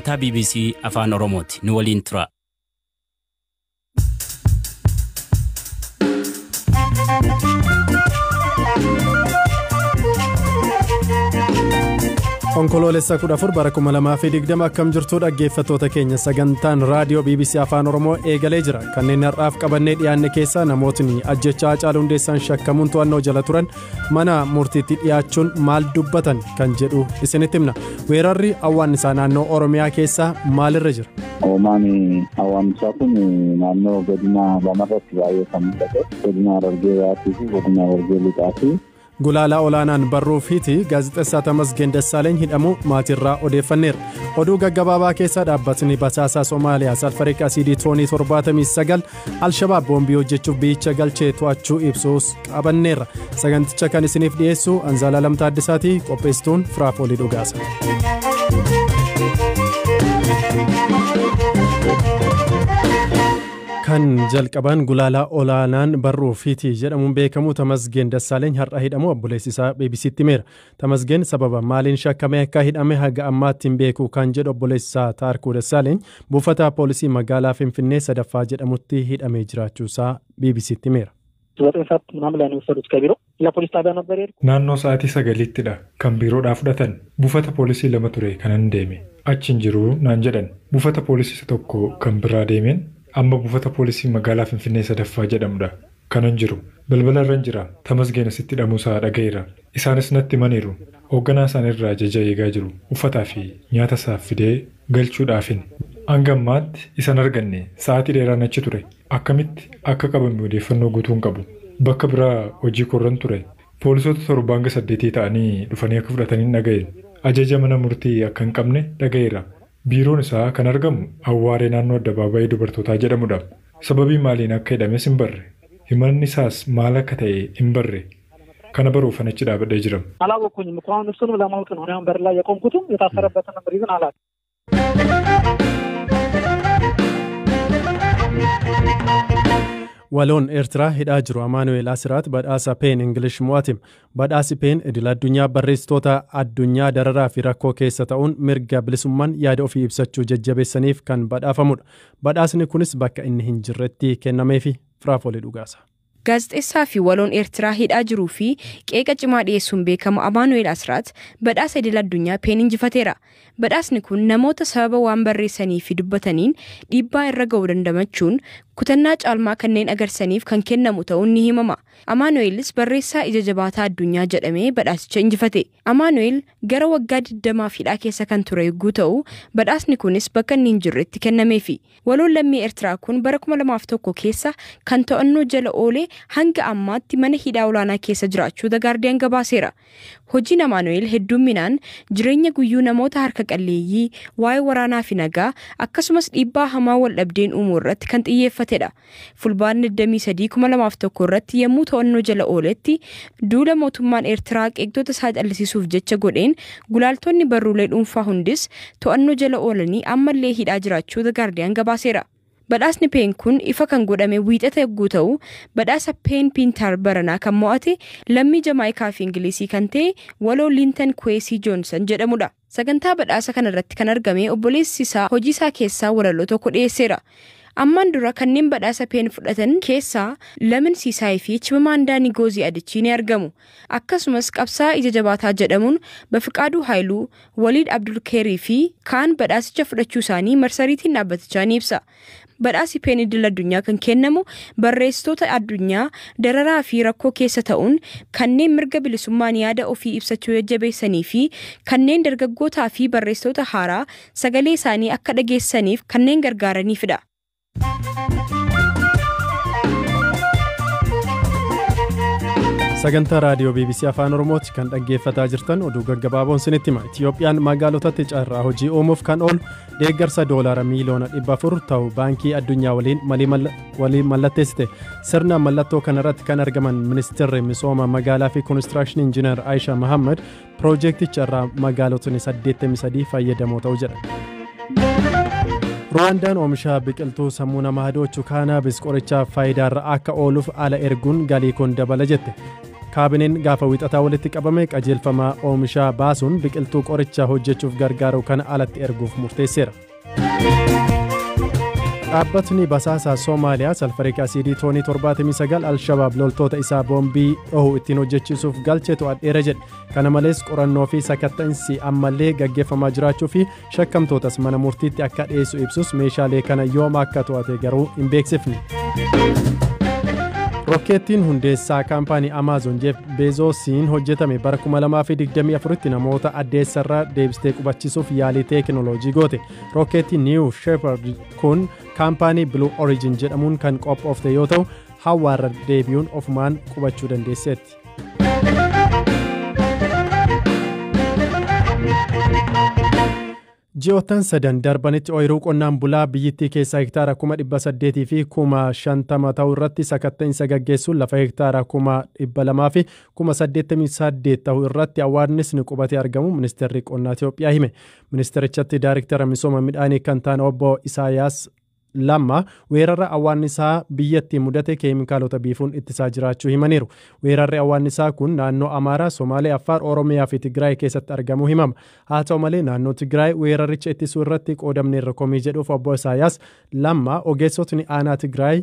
Sagantaa BBC Afaan Oromooti. Nu waliin tura. Onkoloolessa 14 bara 2020 akkam jirtuu dhaggeeffattoota keenya sagantaan raadiyoo BBC Afaan Oromoo eegalee jira. Kanneen har'aaf qabannee dhiyaanne keessaa namootni ajjechaa Haacaaluu Hundeessaan shakkamuun to'annoo jala turan mana murtiitti dhiyaachuun maal dubbatan kan jedhu isinitti himna. Weerarri awwaannisaa naannoo Oromiyaa keessaa maalirra jira? Hoomaan awwaannisaa kun naannoo godina lamarratti baay'ee kan mul'atu. Godina Harargee Ba'aatii fi godina Harargee Lixaati. Gulaalaa olaanaan barruu fiiti gaazexeessaa Tamasgeen Dassaaleny hidhamuu maatiirraa odeeffanneerra. Oduu gaggabaabaa keessaa dhaabbatni basaasaa Somaaliyaa salfariik asiidii toonii 79 Alshabaab boombii hojjechuuf biyyicha galchee to'achuu ibsuus qabanneerra. Saganticha kan isiniif dhiyeessu Anzaalaa Lamtaa Addisaatii, qopheessituun Firaafoolii Dhugaasa. Kan jalqaban gulaalaa olaanaan barruu fiitii jedhamuun beekamu Tamasgeen Dassaaleny har'a hidhamu obboleessi isaa BBCtti himeera. Tamasgeen sababa maaliin shakkamee akka hidhame haga ammaatti hin beeku kan jedhu obboleessi isaa Taarkuu Dassaaleny buufata poolisii magaalaa Finfinnee sadaffaa jedhamutti hidhamee jiraachuusaa BBCtti himeera. ዘጠኝ ሰዓት ምናምን ላይ ነው የወሰዱት ከቢሮ ለፖሊስ ጣቢያ ነበር የሄድኩት። Naannoo sa'aatii 9ttidha kan biiroodhaa fudhatan. Buufata poolisii 2 ture kanan deeme. Achi hin jiru naan jedhan. Buufata poolisii isa tokko kan biraa deemeen amma buufata poolisii magaalaa Finfinnee sadaffaa jedhamudha. Kanan jiru. Balbala irran jira. Tamasgeen asitti hidhamuusaa dhaga'eera. Isaanis natti himaniiru. Hoogganaa isaaniirraa ajaja eegaa jiru. Uffataa fi nyaata isaaf fidee galchuudhaafin. Hanga ammaatti isan arganne sa'aatii dheeraan achi ture. Akkamitti akka qabame odeeffannoo guutuu hin qabu. Bakka biraa hojii korran ture. Poolisoota 7 hanga 8 ta'anii dhufanii akka fudhatanii dhaga'e. Ajaja mana murtii akka hin qabne dhaga'eera. Biiroon isaa kan argamu Awwaaree naannoo addabaabaayii dubartootaa jedhamudha. Sababii maaliin akka hidhames hin barre. Himanni isaas maal akka ta'e hin barre. Kana baruuf achi dhaabadhee jira. አላወኩኝም እኮ አሁን እሱንም ለማወቅ ነው እኔ አሁን በር ላይ የቆምኩትም የታሰረበትን ሪዝን አላውቅም። Waloon Eertiraa hidhaa jiru Amaanu'eel Asiraat badhaasa Peen Ingilish mo'atime. Badhaasi Peen idil addunyaa barreessitoota addunyaa dararaa fi rakkoo keessa ta'uun mirga bilisummaan yaada ofii ibsachuu jajjabeessaniif kan badhaafamudha. Badhaasni kunis bakka inni hin jirretti kennameefi Firaafoolii Dhugaasa. Gaazexeessaa fi waloon Eertiraa hidhaa jiruu fi qeeqa cimaa dhiyeessuun beekamu Amaanu'eel Asiraat badhaasa idil addunyaa Peen injifateera. Badhaasni kun namoota sababa waan barreessanii fi dubbataniin dhiibbaa irra ga'uu dandamachuun kutannaa caalmaa kanneen agarsaniif kan kennamu ta'uun ni himama. Amaanu'eelis barreessaa ija jabaataa addunyaa jedhamee badhaasicha injifate. Amaanu'eel gara waggaa 20 hidhaa keessa kan ture yogguu ta'u, badhaasni kunis bakka inni hin jirretti kennameefi. Waloon lammii Eertiraa kun bara 2001 keessa kan to'annoo jala oole hanga ammaatti mana hidhaa olaanaa keessa jiraachuu The Guardian gabaaseera. Hojiin Amaanu'eel hedduminaan jireenya guyyuu namoota harka qalleeyyii, waa'ee waraanaa fi nagaa akkasumas dhiibbaa hamaa wal dhabdeen uumuu irratti kan xiyyeeffatedha. Fulbaana 23 2001 irratti yommuu to'annoo jala ooletti duula mootummaan Eertiraa qeeqxota isaa callisiisuuf jecha godheen gulaaltonni barruulee dhuunfaa hundis to'annoo jala oolanii ammallee hidhaa jiraachuu The Guardian gabaaseera. Badhaasni Peen kun ifa kan godhame wiixata yogguu ta'u, badhaasa Peen Pintar baranaa kan mo'ate lammii Jamaayikaa fi Ingilizii kan ta'e waloo Linton Kwesi Johnson jedhamudha. Sagantaa badhaasa kanarratti kan argame obboleessi isaa hojii isaa keessaa walaloo tokko dhiyeesseera. Ammaan dura kanneen badhaasa Peen fudhatan keessaa Lamin Siisaay fi Chimamanda Ngozi Adichie ni argamu. Akkasumas qabsaa ija jabaataa jedhamuun Bafiqaaduu Haayiluu, Waliid Abdulkeerii fi kaan badhaasicha fudhachuu isaanii marsariitiin dhaabbatichaa ni ibsa. Badhaasi Peen idil addunyaa kan kennamu barreessitoota addunyaa dararaa fi rakkoo keessa ta'uun kanneen mirga bilisummaan yaada ofii ibsachuu jajjabeessanii fi kanneen dargaggootaa fi barreessitoota haaraa sagalee isaanii akka dhageessaniif kanneen gargaaraniifidha. Sagantaa raadiyoo BBC Afaan Oromooti kan dhaggeeffataa jirtan. Oduu gaggabaaboon sinitti hima. Itiyoophiyaan magaalotatti carraa hojii uumuuf kan oolu deeggarsa doolaara miiliyoona 400 ta'u baankii addunyaa waliin mallatteessite. Sirna mallattoo kanarratti kan argaman ministeerri misooma magaalaa fi koonistirakshinii injiinar Aayishaa Mahammad piroojeekticha irraa magaalotni 83 fayyadamoo ta'u jedhan. Ruwaandaan oomisha biqiltuu sammuu namaa hadoochu kaanaabis qorichaaf faayidaarra akka ooluuf ala erguun galii kun dabala jette. Kaabineen gaafa wiixataa walitti qabame qajeelfama oomishaa baasuun biqiltuu qorichaa hojjechuuf gargaaru kana alatti erguuf murteesseera. Dhaabbatni basaasaa Soomaaliyaa salfariik asiidii toonii 79 Alshabaab loltoota isaa boombii dhohu ittiin hojjechiisuuf galche to'adheera jedhe. Kana malees qorannoo fi sakatta'insi ammallee gaggeeffamaa jiraachuu fi shakkamtootas mana murtiitti akka dhiyeessu ibsus meeshaalee kana yooma akka to'ate garuu hin beeksifne. Rokkeettiin hundeessaa kaampaanii Amaazon Jeef Beezoosiin hojjetame bara 2024tti namoota addeessarra deebistee qubachiisuuf yaalii teekinooloojii goote. Rokkeettiin New Shepard kun kaampaanii Blue Origin jedhamuun kan qophoofte yoo ta'u, hawaarra deebi'uun ofumaan qubachuu dandeesseetti. Ji'oottan sadan darbanitti ooyiruu qonnaan bulaa biyyittii keessaa hektaara 800,000 fi 50,000 ta'u irratti sakatta'insa gaggeessuun lafa hektaara 200,000 fi 88,000 ta'u irratti awwaannisni qubatee argamu ministeerri qonnaa Itoophiyaa hime. Ministeerichatti daariktara misooma midhaanii kan ta'an obbo Isaayaas Lamma weerara awwaannisaa biyyattii mudate keemikaalota biifuun ittisaa jiraachuu himaniiru. Weerarri awwaannisaa kun naannoo Amaaraa, Somaalee, Affaar, Oromiyaa fi Tigraay keessatti argamuu himama. Haa ta'u malee naannoo Tigraay weeraricha ittisuu irratti qoodamneerra komii jedhuuf obbo Isaayaas Lamma ogeessotni aanaa Tigraay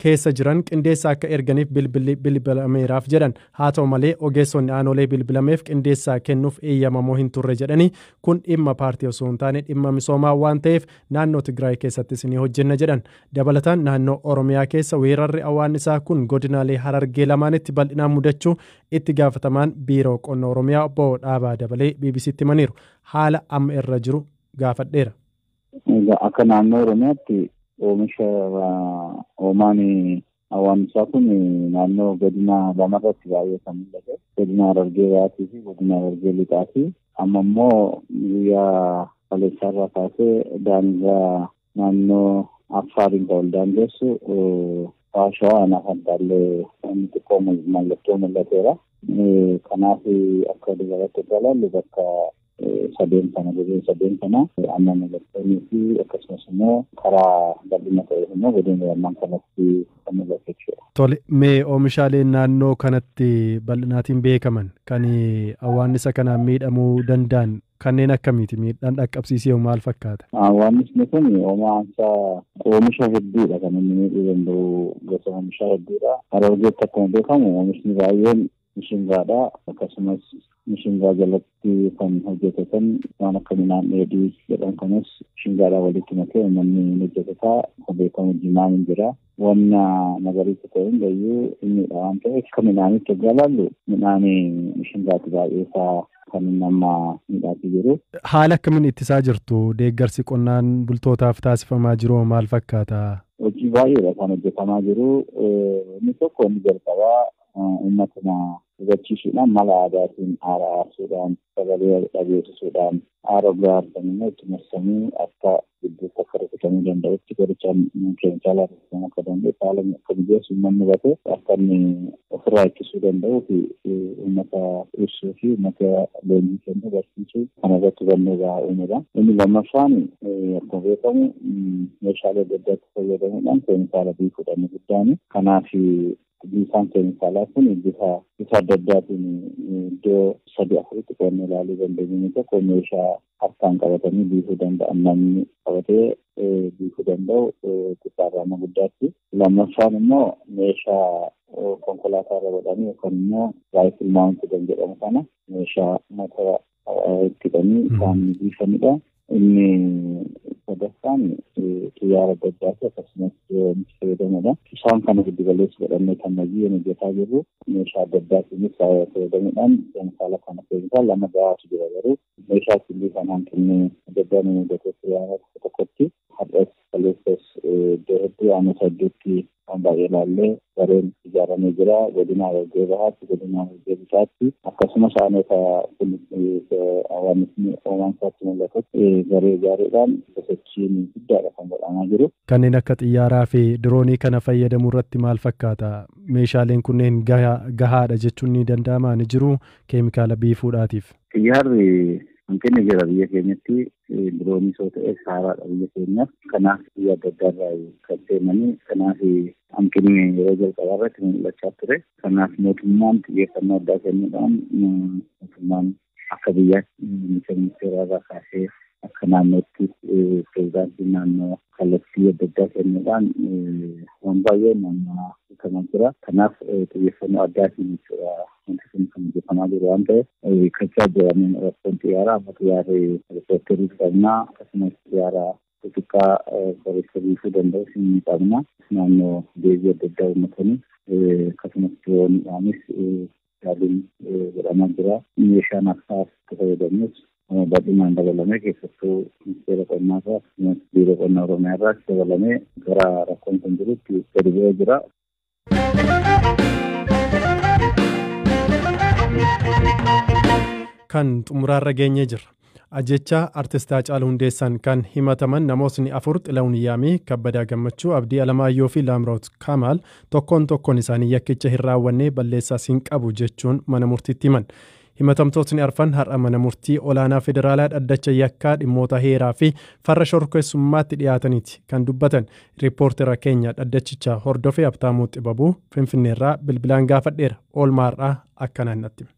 keessa jiran qindeessa akka erganiif bilbilli bilbilameeraaf jedhan. Haa ta'u malee ogeessonni aanolee bilbilameef qindeessaa kennuuf eeyyamamoo hin turre jedhanii kun dhimma paartii osoo hin taane dhimma misoomaa waan ta'eef naannoo Tigraay keessattis ni hojjenna jedhan. Dabalataan naannoo Oromiyaa keessa weerarri awwaannisaa kun godinaalee Harargee lamaanitti bal'inaan mudachuu itti gaafatamaan biiroo qonna Oromiyaa obbo Dhaabaa Dabalee BBCtti himaniiru. Haala amma irra jiru gaafadheera. Akka naannoo Oromiyaatti oomisha oomaan awwaannisaa kun naannoo godina lamarratti baay'ee kan mul'ate. Godina Harargee Ba'aatii fi godina Harargee Lixaati. Amma immoo guyyaa kaleessaarraa kaasee daangaa naannoo Affaariin kan wal daangessu Shawaa aanaa Fantaallee inni xiqqoo mallattoo mul'ateera. Kanaaf akka dubaratti ilaallu bakka sadeen kana godina sadeen kana amma mallattoonii fi akkasumas immoo karaa bal'ina ta'eef immoo godina lamaan kanatti kan mul'atu jechuudha. Tole, mee oomishaaleen naannoo kanatti bal'inaatiin beekaman kan awwaannisa kanaan miidhamuu danda'an kanneen akkamiiti? Miidhaan dhaqqabsiisee maal fakkaata? Awwaannisni kun oomisha hedduudha kan inni miidhuu danda'u, gosa oomishaa hedduudha. Harargeetti akkuma beekamu oomishni baay'een mishingaadha. Akkasumas mishingaa jalatti kan hojjetatan waan akka midhaan dheedhii jedhan kanas mishingaadhaan walitti makee uummanni ni hojjetata. Akkuma beekamu jimaan hin jira. Wanna magariisa ta'e hundayyuu inni waan ta'eef akka midhaanitti hoggaa ilaallu midhaan mishingaati baay'ee isaa kan inni amma miidhaatii jiru. Haala akkamiin ittisaa jirtu? Deeggarsi qonnaan bultootaaf taasifamaa jiru maal fakkaata? Hojii baay'eedha kan hojjetamaa jiru. Inni tokko inni jalqabaa uummatuma hubachiisuudhaan mala aadaatiin aara aarsuudhaan sagalee dhageessisuudhaan aara gaarsan immoo itti marsanii akka gidduutti akka rukutamuu danda'utti qoricha keemikaalaa rukutamuu akka danda'u haala akka mijeessu uummanni hubate akka inni ofirraa ittisuu danda'uu fi uummata ibsuu fi uummata leenjii kennuu barsiisuu kana irratti hubannoo gahaa uumuudha. Inni lammaffaan akkuma beekamu meeshaalee adda addaatti fayyadamuudhaan keemikaala biifuudha inni guddaan. Kanaaf biifaan keemikaalaa kun bifa adda addaatiin iddoo 3-4tti qoodnee ilaaluu dandeenya. Inni tokko meeshaa harkaan qabatanii biifuu danda'an namni qabatee biifuu danda'u xiqqaarraa amma guddaatti. Lammaffaan immoo meeshaa konkolaataa irra godhanii yookaan immoo raayifil maawunti kan jedhamu kana meeshaa motora itti hidhanii isaan biifanidha. Inni sadaffaan xiyyaara adda addaa fi akkasumas itti fayyadamudha. Isaan kana giddu galeessa godhannee kan hojii hojjetaa jirru meeshaa adda addaatiinis fayyadamuudhaan keemikaala kana keemikaala lama gahaatu jira garuu meeshaa ittiin kan hanqinni adda addaa nu mudate xiyyaara tokko tokkotti har'as kaleessas iddoo hedduu aanota hedduutti waan baay'ee ilaallee gareen ijaaramee jira. Godina Harargee Bahaatti, godina Harargee Lixaatti akkasumas aanota awwaannisni uumaan isaatti mul'atutti garee ijaaruudhaan sosochiin guddaadha kan godhamaa jiru. Kanneen akka xiyyaaraa fi diroonii kana fayyadamuu irratti maal fakkaata? Meeshaaleen kunneen gahaadha jechuun ni danda'amaa ni jiru keemikaala biifuudhaatiif? Xiyyaarri Hanqinni jira biyya keenyatti diroonii soo ta'e haaraadha biyya keenyaaf. Kanaaf biyya adda addaa irraa kan seenanii kanaaf hanqinni yeroo jalqabaa irratti mul'achaa ture. Kanaaf mootummaan xiyyeeffannoo addaa kennuudhaan mootummaan akka biyyaatti muummicha ministeeraa irraa kaasee akka naannootti pireezidaantiin naannoo kallattii adda addaa kennuudhaan waan baay'ee naannoo hojjetamaa jira. Kanaaf xiyyeeffannoo addaatiin jechuudha wanti kun kan hojjetamaa jiru waan ta'eef hiikkachaa jiraniin rakkoon xiyyaaraa amma xiyyaarri helikoophiterii qabna akkasumas xiyyaara xixiqqaa qoricha biifuu danda'u ni qabna. Naannoo deebii adda addaa uummatanii akkasumas dirooniidhaanis yaaliin godhamaa jira. Meeshaan akka itti fayyadamnus bal'inaan dabalamee keessattuu ministeera qonnaa irraa akkasumas biiroo qonnaa Oromiyaa irraa dabalamee gara rakkoon kun jirutti gadi bu'ee jira. Kan xumuraarra geenyee jirra. Ajjecha Artist Haacaaluu Hundeessaan kan himataman namootni afur Xilahuun Yaamii, Kabbadaa Gammachuu, Abdii Alamaayyoo fi Laamroot Kamaal tokkoon tokkoon isaanii yakkicha hin raawwanne balleessaas hin qabu jechuun mana murtiitti himan. Himatamtootni arfan har'a mana murtii olaanaa federaalaa dhaddacha yakkaa dhimmoota heeraa fi farra shororkeessummaatti dhiyaataniiti kan dubbatan. Riippoortera keenya dhaddachicha hordofee Habtaamuu Xibabuu Finfinneerraa bilbilaan gaafadheera. Oolmaa har'aa akkanaan natti hime.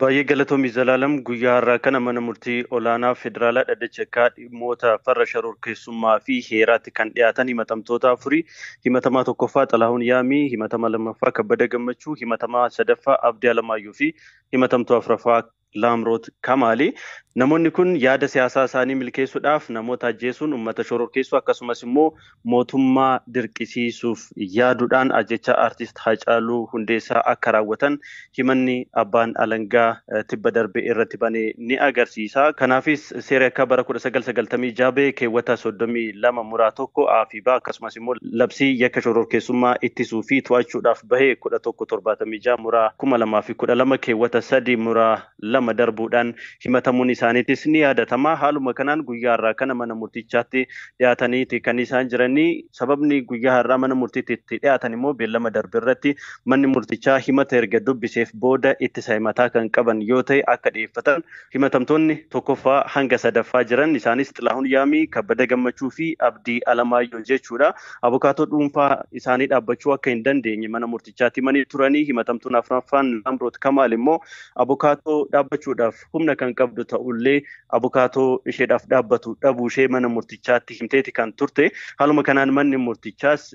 Baay'ee galatoomii Zalaalam guyyaa har'aa kana mana murtii olaanaa federaalaa dhaddacha yakkaa dhimmoota farra shororkeessummaa fi heeraatti kan dhiyaatan himatamtoota afurii himatamaa tokkoffaa Xalahuun Yaamii, himatamaa lammaffaa Kabbada Gammachuu, himatamaa sadaffaa Abdii Alamaayyoo fi himatamtuu afuraffaa Laamroot Kamaali. Namoonni kun yaada siyaasaa isaanii milkeessuudhaaf namoota ajjeesuun uummata shororkeessuu akkasumas immoo mootummaa dirqisiisuuf yaaduudhaan ajjecha Artist Haacaaluu Hundeessaa akka raawwatan himanni abbaan alangaa tibba darbe irratti banee ni agarsiisa. Kanaafis seera akka bara 1996 bahee keewwata 32 muraa 1 A fi B akkasumas immoo labsii yakka shororkeessummaa ittisuu fi to'achuudhaaf bahee 1176 muraa 2012 keewwata 3 muraa 2 darbuudhaan himatamuun isaaniitis ni yaadatama. Haaluma kanaan guyyaa har'aa kana mana murtichaatti dhiyaataniiti kan isaan jiranii. Sababni guyyaa har'aa mana murtiitti itti dhiyaatan immoo beellama darbe irratti manni murtichaa himata erga dubbiseef booda ittisa himataa kan qaban yoo ta'e akka dhiyeeffatan himatamtoonni tokkoffaa hanga sadaffaa jiran isaanis Xilahuun Yaamii, Kabbada Gammachuu fi Abdii Alamaayyoo jechuudha. Abukaatoo dhuunfaa isaanii dhaabbachuu akka hin dandeenye mana murtichaatti himanii turanii himatamtuun afuraffaan Laamroot Kamaal immoo abukaatoo dhaabbachuudhaaf humna kan qabdu ta'ullee abukaatoo isheedhaaf dhaabbatu dhabuu ishee mana murtichaatti himteeti kan turte. Haaluma kanaan manni murtichaas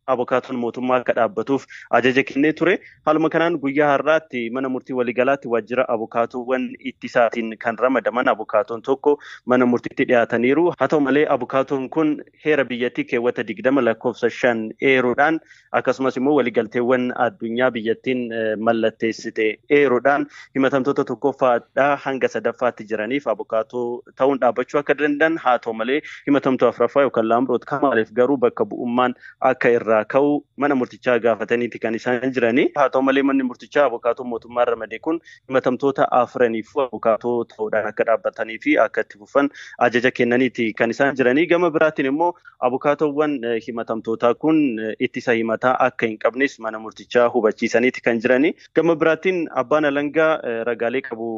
abukaatoon mootummaa akka dhaabbatuuf ajaja kennee ture. Haaluma kanaan guyyaa har'aatti mana murtii waliigalaatti waajjira abukaatoowwan ittisaatiin kan ramadaman abukaatoon tokko mana murtiitti dhiyaataniiru. Haa ta'u malee abukaatoon kun heera biyyattii keewwata 20 lakkoofsa 5 eeruudhaan akkasumas immoo waliigalteewwan addunyaa biyyattiin mallatteessite eeruudhaan himatamtoota tokkoffaadhaa hanga sadaffaatti jiraniif abukaatoo ta'uun dhaabbachuu akka danda'an haa ta'u malee himatamtuu afuraffaa yookaan Laamroot Kamaaliif garuu bakka bu'ummaan akka irraa ka'u mana murtichaa gaafataniiti kan isaan jiranii. Haa ta'u malee manni murtichaa abukaatoo mootummaa ramade kun himatamtoota afuraniif abukaatoo ta'uudhaan akka dhaabbatanii fi akka itti fufan ajaja kennaniiti kan isaan jiranii. Gama biraatiin immoo abukaatoowwan himatamtootaa kun ittisa himataa akka hin qabnes mana murtichaa hubachiisaniiti kan jiranii. Gama biraatiin abbaan alangaa ragaalee qabu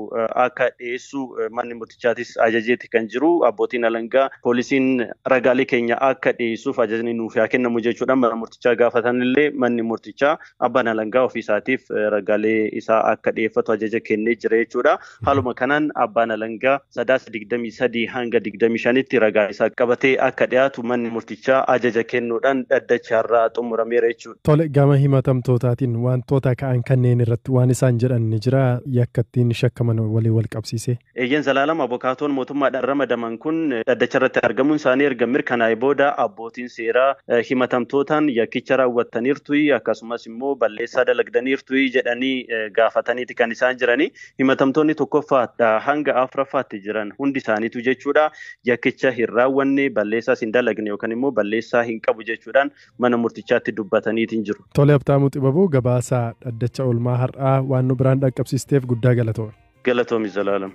akka dhiyeessu manni murtichaatis ajajeeti kan jiru. Abbootiin alangaa poolisiin ragaalee keenya akka dhiyeessuuf ajajni nuuf haa kennamu jechuudhaan mana murtichaa gaafatan illee manni murtichaa abbaan alangaa ofiisaatiif ragaalee isaa akka dhiyeeffatu ajaja kennee jira jechuudha. Haaluma kanaan abbaan alangaa 23 hanga 25tti ragaa isaa qabatee akka dhiyaatu manni murtichaa ajaja kennuudhaan dhaddacha har'aa xumurameera jechuudha. Tole, gama himatamtootaatiin wantoota ka'an kanneen irratti waan isaan jedhan ni jira yakka ittiin shakkaman waliin wal qabsiise. Eeyyeen Zalaalam abukaatoon mootummaadhaan ramadaman kun dhaddacha irratti argamuun isaanii erga mirkanaa'e booda abbootiin seeraa himatamtootaan yakkicha raawwattaniirtu akkasumas immoo balleessaa dalagdaniirtu jedhanii gaafataniiti kan isaan jiranii. Himatamtoonni tokkoffaadhaa hanga afuraffaatti jiran hundi isaaniitu jechuudha yakkicha hin raawwanne balleessaas hin dalagne yookaan immoo balleessaa hin qabu jechuudhaan mana murtichaatti dubbataniitiin jiru. Tole, Habtaamuu Xibabuu gabaasaa dhaddacha oolmaa har'aa waan nu biraan dhaqqabsiisteef guddaa galatoome. Galatoomi Zalaalam.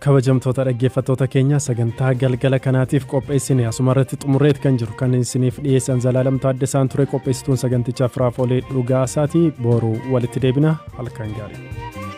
Kabajamtoota dhaggeeffattoota keenya sagantaa galgala kanaatiif qopheessine asumarratti xumurreet kan jiru kan isiniif dhiyeessan Zalaalam Taaddasaan ture qopheessituun sagantichaa Firaafolee Dhugaasaati. Booruu walitti deebina halkan gaarii.